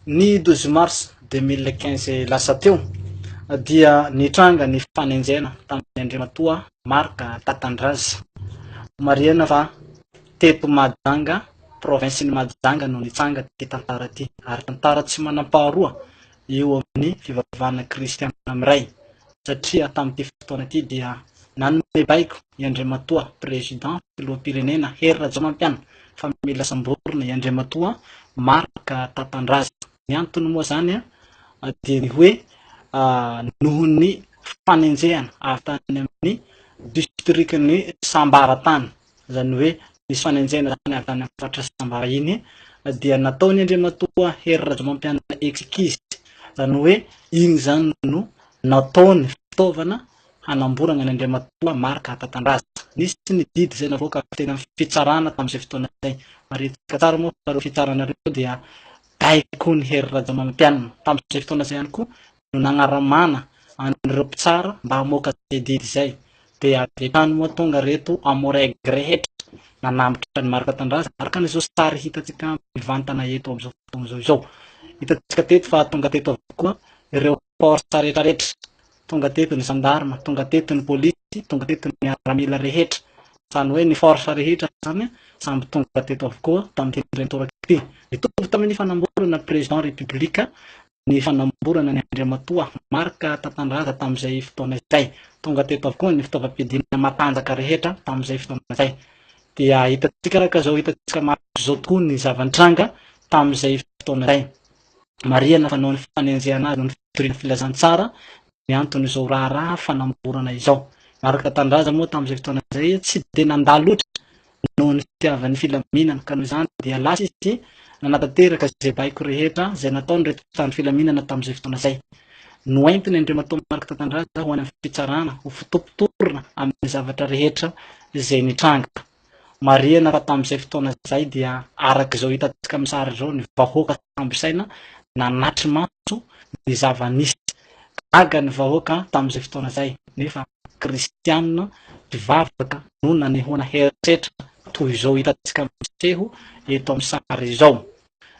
Ny 12 mars 2015 lasa teo dia nitranga ny fanenjehana tamin'ny Andriamatoa Marc Tatandraza. Marihana fa teto Mahajanga, province-n'i Mahajanga no nitsanga ity tantara ity ary tantara tsy manam-paharoa eo amin'ny fivavahana kristiana miray satria tamin'ity fotoana ity dia nanome baiko i Andriamatoa Président Filoham-pirenena Hery Rajaonampianina fa mila samborina i Andriamatoa Marc Tatandraza. Ny antony moa izany dia ny hoe noho ny fanenjehana avy tany amin'ny distrikan'i Sambava tany, izany hoe nisy fanenjehana izany avy tany amin'ny faritra Sambava iny dia nataon'i Andriamatoa Hery Rajaonampianina exikizy, izany hoe iny izany no nataony fitaovana hanamborana an'i Andriamatoa Marc Tatandraza. Nisy ny didy izay navoaka avy teny amin'ny fitsarana tamin'izay fotoana izay. Marihitsika tsara moa fa ireo fitsarana ireo dia baikon'i Hery Rajaonampianina. Tamin'izay fotoana izay ihany koa no nagnaramana an'ireo mpitsara mba hamoaka izay didy izay. Dia avy hatrany moa tonga ireto Amoreg rehetra nanambotra an'i Marc Tatandraza araka an'izao sary hitantsika mivantana eto amin'izao fotoana izao izao. Hitantsika teto fa tonga teto avokoa ireo force rehetrarehetra. Tonga teto ny gendarme, tonga teto ny polisy, tonga teto ny miaramila rehetra. Izany hoe ny force rehetra izany samby tonga teto avokoa tamin'ity indray mitoraka ity. Nitovy tamin'ny fanamborana président république ny fanamborana ny Andriamatoa Marc Tatandraza tamin'izay fotoana izay. Tonga teto avokoa ny fitaovam-piadiana matanjaka rehetra tamin'izay fotoana izay. Dia hitantsika araka izao hitantsika maso izao tokoa ny zava-nitranga tamin'izay fotoana izay. Marihana fa noho ny fanenjehana azy noho ny fitoriana filazantsara ny anton'izao raharaha fanamborana izao. Marc Tandraza moa tamin'izay fotoana izay tsy dia nandà loatra noho ny fitiavany filaminana ka noho izany dia lasa izy nanatanteraka izay baiko rehetra izay nataon'ireto mpitandro filaminana tamin'izay fotoana izay. Noentiny Andriamatoa Marc Tandraza ho any amin'ny fitsarana ho fotopotorina amin'ny zavatra rehetra izay nitranga. Marihana fa tamin'izay fotoana izay dia araka izao hitantsika amin'ny sary izao ny vahoaka sambo saina nanatri-maso ny zava-nisy. Gaga ny vahoaka tamin'izay fotoana izay nefa kristianina mpivavaka no nanehoana herisetra toy izao hitantsika miseho eto amin'ny sary izao.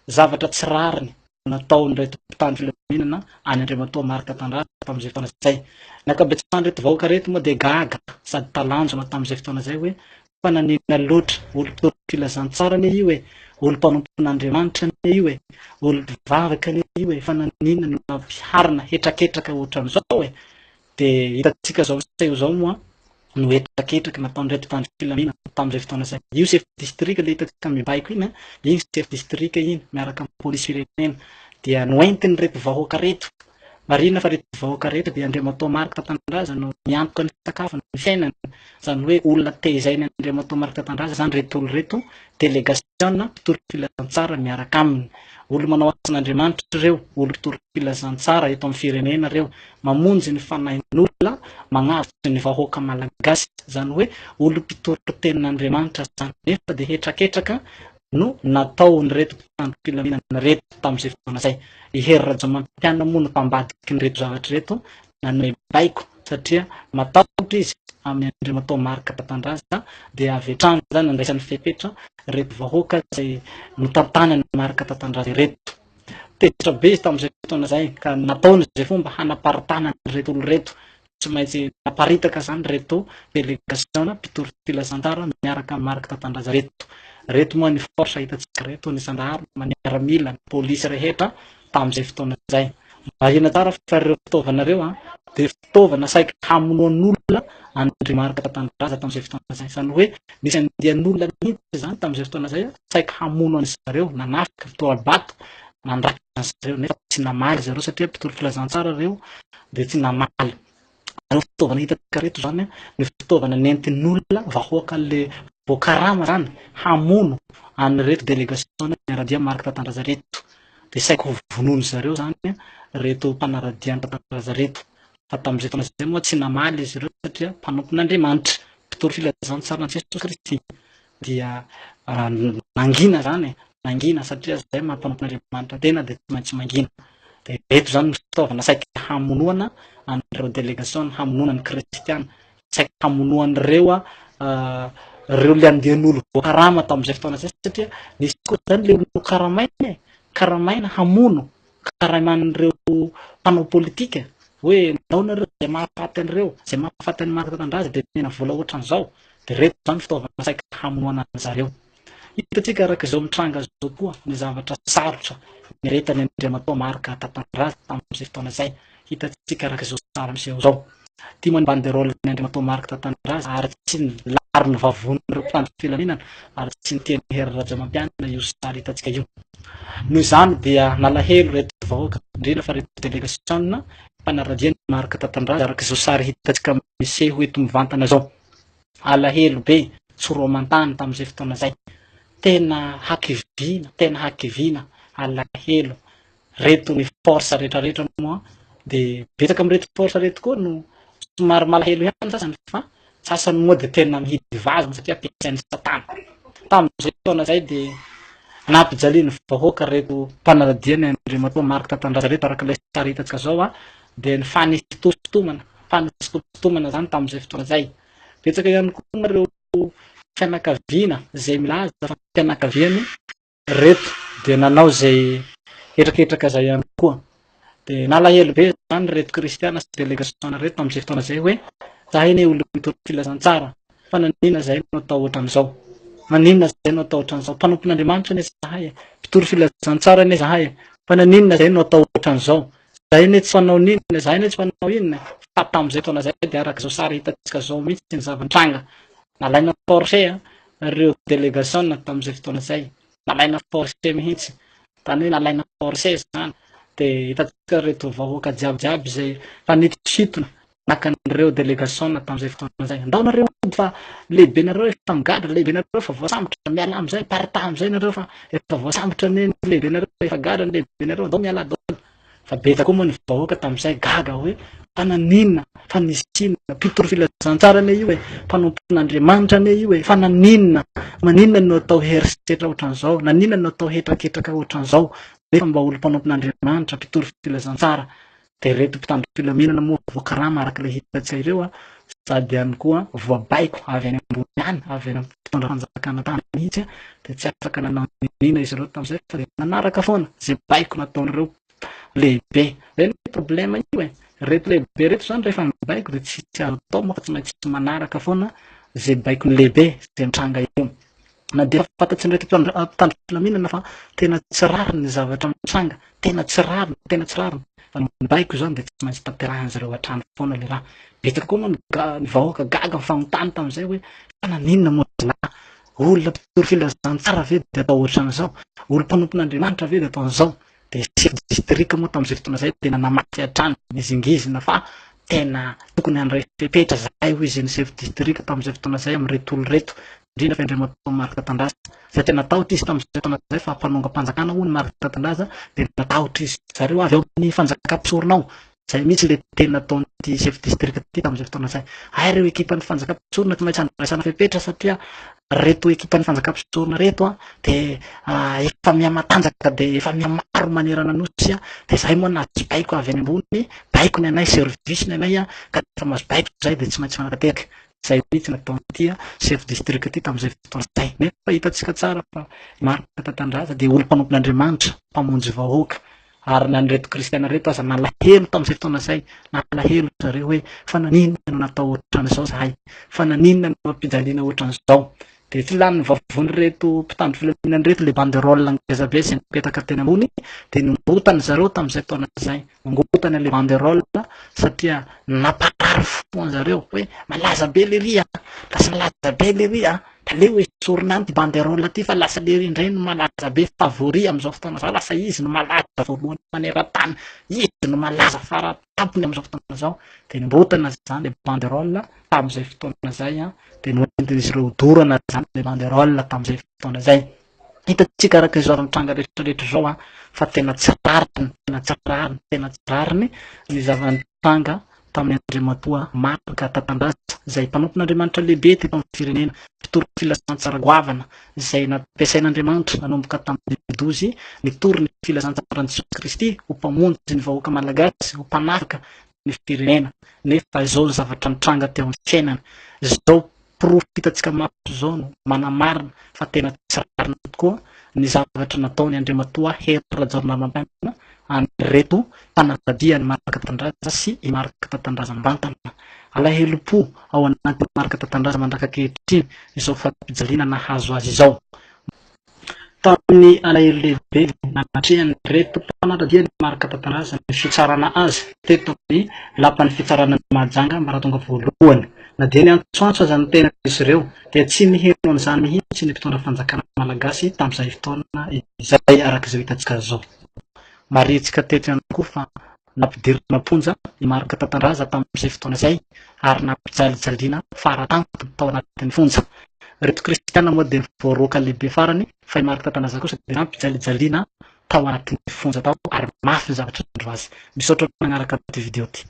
Zavatra tsy rariny no nataon'ireto mpitandro filaminana an'i Andriamatoa Marc Tandraza tamin'izay fotoana izay. Ny ankabetsahan'ireto vahoaka ireto moa dia gaga sady talanjona tamin'izay fotoana izay hoe fa naninona loatra, olom-pitory filazantsara anie io e, olom-panompon'Andriamanitra anie io e, olom-pivavaka anie io e, fa naninona no nampiharina hetraketraka ohatran'izao e. Dia hitantsika izao seho izao moa no hetraketraky nataon'ireto mpitandro filaminana tamin'izay fotoana izay. Io chef district ilay hitantsika mibaiko iny, iny chef district iny miaraka amin'ny polisy firenena dia noentin'ireto vahoaka ireto. Marihina fa ireto vahoaka ireto dia Andriamatoa Marc Tatandraza no miantoka ny sakafony, ny fiainany. Izany hoe olona tezain'i Andriamatoa Marc Tatandraza izany ireto olona ireto, delegasiona mpitory filazantsara miaraka aminy. Olo manao asan'Andriamanitra ireo, olo mpitory filazantsara eto amin'ny firenena ireo. mamonjy ny fanahin'olona, magnavotra ny vahoaka malagasy, izany hoe olom-pitory tenin'Andriamanitra izany, nefa dia hetraketraka no nataon'ireto mpitandro filaminana ireto tamin'izay fotoana izay. I Hery Rajaonampianina moa no mpambadikin'ireto zavatra ireto, nanome baiko satria matahotra izy amin'ny Andriamatoa Marc Tatandraza, dia avy hatrany izany nandraisany fepetra ireto vahoaka izay notantanan'i Marc Tatandraza ireto. Tezitra be izy tamin'izay fotoana izay ka nataony izay fomba hanaparitahana an'ireto olona ireto. Tsy maintsy naparitaka izany ireto delegasiona mpitory filazantsara miaraka amin'i Marc Tatandraza ireto. Ireto moa ny force hitantsika ireto, ny zandarma, ny miaramila, ny polisy rehetra tamin'izay fotoana izay. Marihina tsara fa ireo fitaovana ireo dia fitaovana saika hamonoan'olona an-dry Marc Tatandraza tamin'izay fotoana izay. Izany hoe nisy andian'olona mihitsy izany tamin'izay fotoana izay saika hamono an-dry zareo, nanafika, tora-bato, nandratra an-dry zareo nefa tsy namaly zareo satria mpitory filazantsara ireo dia tsy namaly. Ireo fitaovana hitantsika ireto izany ny fitaovana nentin'olona vahoaka le voakarama izany hamono an'ireto delegasiona miara-dia Marc Tatandraza ireto. Dia saika ho vonoin-dry zareo izany ireto mpanara-dia an'i Tatandraza ireto. Fa tamin'izay fotoana izay moa tsy namaly izy ireo satria mpanompon'Andriamanitra, mpitory filazantsaran'i Jesosy Kristy. Dia nangina izany e, nangina satria izay maha mpanompon'Andriamanitra tena dia tsy maintsy mangina. Dia ireto izany ny fitaovana saika hamonoana an'ireo delegasiona, hamonoana ny kristiana, saika hamonoan'ireo ireo le andian'olo voakarama tamin'izay fotoana izay satria nisy koa izany le olona nokaramaina e, karamaina hamono. Karaiman'ireo mpanao politika hoe ndao nareo izay mahafaty an'ireo, izay mahafaty an'i Marc Tatandraza dia omena vola ohatran'izao, dia ireto izany fitaovana saika hamonoana an'zareo. Hitantsika araka izao mitranga izao koa ny zavatra sarotra niaretan'i Andriamatoa Marc Tatandraza tamin'izay fotoana izay, hitantsika araka izao sary miseho izao. Ity moa ny banderole ny Andriamatoa Marc Tatandraza ary tsy ny laro ny vavonin'ireo mpitandro filaminana ary tsy ny tian'i Hery Rajaonampianina io sary hitantsika io. Noho izany dia nalahelo ireto vahoaka, indrindra fa ireto delegasiona mpanara-dia an'i Marc Tatandraza araka izao sary hitantsika miseho eto mivantana izao. Alahelo be, tsy roa aman-tany tamin'izay fotoana izay. Tena hakiviana, tena hakiviana, alahelo. Reto ny force rehetrarehetra moa dia betsaka amin'ireto force reto koa no somary malahelo ihany sasany fa sasany moa dia tena mihidy vazana satria ampiasain'ny satana. Tamin'izay fotoana izay dia nampijalian'ny vahoaka reto mpanara-dia ny Andriamatoa Marc Tatandraza reto araka ilay sary hitantsika izao dia ny fanisitosintomana, fanisitosintomana izany tamin'izay fotoana izay. Betsaka ihany koa moa ireo fianakaviana izay milaza fa fianakaviany Reto dia nanao izay hetraketraka izay ihany koa. Dia nalahelo be izany ireto kristiana sy delegasiona ireto tamin'izay fotoana izay hoe zahay anie olona mitory filazantsara fa naninona zahay no atao ohatran'izao? Maninona zahay no atao ohatran'izao? Mpanompon'Andriamanitra anie zahay e, mpitory filazantsara anie zahay e, fa naninona zahay no atao ohatran'izao? Zahay anie tsy fanao n'inona, zahay anie tsy fanao inona. Fa tamin'izay fotoana izay dia araka izao sary hitantsika izao mihitsy ny zava-nitranga. Nalaina forcé ireo delegasiona tamin'izay fotoana izay. Nalaina forcé mihitsy. Izany hoe nalaina forcé izany. Dia hitantsika ireto vahoaka jiaby jiaby izay efa nitositona naka an'ireo delegasiona tamin'izay fotoana izay. Andao nareo hody fa lehibenareo efa migadra, lehibenareo efa voasambotra, mialà amin'izay, miparitaha amin'izay nareo fa efa voasambotra anie ny lehibenareo, efa gadra ny lehibenareo, andao mialà daholo. Fa betsaka koa moa ny vahoaka tamin'izay gaga hoe fa naninona, fa nisy inona, mpitory filazantsara anie io e, mpanompon'Andriamanitra anie io e, fa naninona, maninona no atao herisetra ohatran'izao, naninona no atao hetraketraka ohatran'izao, nefa mba olo-mpanompon'Andriamanitra, mpitory filazantsara. Dia ireto mpitandro filaminana moa voakarama araka ilay hitantsika ireo a, sady ihany koa voabaiko avy any ambony any, avy any amin'ny mpitondra fanjakana tany mihitsy, dia tsy afaka nanao n'inona izy ireo tamin'izay fa dia nanaraka foana izay baiko nataon'ireo lehibe. Izay no problème io e. Ireto lehibe ireto izany rehefa mibaiko dia tsisy azo atao moa fa tsy maintsy manaraka foana izay baikon'ny lehibe izay mitranga eo. Na dia fantatry ny rehetra mpitandro filaminana fa tena tsy rariny ny zavatra mitranga, tena tsy rariny, tena tsy rariny. Fa ny baiko izany dia tsy maintsy tanterahin'izy ireo hatrany foana ilay raha. Betsaka koa moa ny vahoaka gaga nifanontany tamin'izay hoe fa naninona moa zalahy? Olona mpitory filazantsara ve dia atao ohatran'izao? Olom-panompon'Andriamanitra ve dia atao an'izao? Dia chef district moa tamin'izay fotoana izay dia nanamafy hatrany, nizingizina fa tena tokony handray fepetra zahay hoy izy ny chef district tamin'izay fotoana izay amin'ireto olona ireto, indrindra fa Andriamatoa Marc Tatandraza. Satria natahotra izy tamin'izay fotoana izay fa mpanongam-panjakana hono Marc Tatandraza dia natahotra izy. Zareo avy ao amin'ny fanjakam-pisorona ao. Izay mihitsy ilay teny nataon'ity chef district ity tamin'izay fotoana izay. Hay ireo ekipan'ny fanjakam-pisorona tsy maintsy andraisana fepetra satria reto ekipan'ny fanjakam-pisorona reto dia efa mihamatanjaka dia efa mihamaro manerana ny Nosy dia izahay moa nahazo baiko avy any ambony, baiko ny anay, service ny anay ka rehefa mahazo baiko izahay dia tsy maintsy manatanteraka. Izay mihitsy nataon'ity chef district ity tamin'izay fotoana izay. Nefa hitantsika tsara fa i Marc Tatandraza dia olom-panompon'Andriamanitra, mpamonjy vahoaka. Ary na an'ireto kristiana ireto aza nalahelo tamin'izay fotoana izay, nalahelo ry zareo hoe fa naninona no natao ohatran'izao izahay, fa naninona no nampijaliana ohatran'izao. Dia tsy lanin'ny vavon'ireto mpitandro filaminana ireto ilay banderole ngeza be izay nipetaka teny ambony, dia nongotany zareo tamin'izay fotoana izay, nongotany ilay banderole satria namparary fo an'zareo hoe malaza be lery a, lasa malaza be lery a. Aleo esorina any ity banderole ity fa lasa lery indray no malaza be favori amin'izao fotoana izao, lasa izy no malaza voalohany maneran-tany, izy no malaza faratampony amin'izao fotoana izao, dia nimbotana izany ilay banderole tamin'izay fotoana izay an, dia noentin'izy ireo hodorana izany ilay banderole tamin'izay fotoana izay. Hitantsika araka izao zava-mitranga rehetra rehetra izao an, fa tena tsy rariny, tena tsy rariny, tena tsy rariny ny zava-nitranga tamin'i Andriamatoa Marc Tatandraza, izay mpanompon'Andriamanitra lehibe teto amin'ny firenena, mpitory filazantsara goavana, izay nampiasain'Andriamanitra nanomboka tamin'ny 2012, nitory ny filazantsaran'i Jesosy Kristy ho mpamonjy ny vahoaka malagasy, ho mpanafaka ny firenena. Nefa izao ny zavatra nitranga teo amin'ny fiainany. Izao porofo hitantsika maso izao no manamarina fa tena tsy rariny tokoa ny zavatra nataon'i Andriamatoa Hery Rajaonarimampianina. an'ireto mpanara-dia an'i Marc Tatandraza sy i Marc Tatandraza mivantana. Alahelom-po ao anatin'i Marc Tatandraza mandrak'ankehitriny izao fampijaliana nahazo azy izao. Tamin'ny alahelo lehibe nanatrehan'ireto mpanara-dia an'i Marc Tatandraza ny fitsarana azy teto amin'ny lapan'ny fitsarana an'i Mahajanga ambaratonga voalohany. Na dia niantsoantso aza ny tenan'izy ireo dia tsy niheno an'izany mihitsy ny mpitondra fanjakana malagasy tamin'izay fotoana izay araka izao hitantsika izao. Marihintsika teto ihany koa fa nampidirina am-ponja i Marc Tatandraza tamin'izay fotoana izay ary nampijalijaliana faratampony tao anatin'ny fonja. Ireto kristiana moa dia voaroaka lehibe farany fa i Marc Tatandraza kosa dia nampijalijaliana tao anatin'ny fonja tao ary mafy ny zavatra nandro azy. Misaotra nanaraka ity video ity.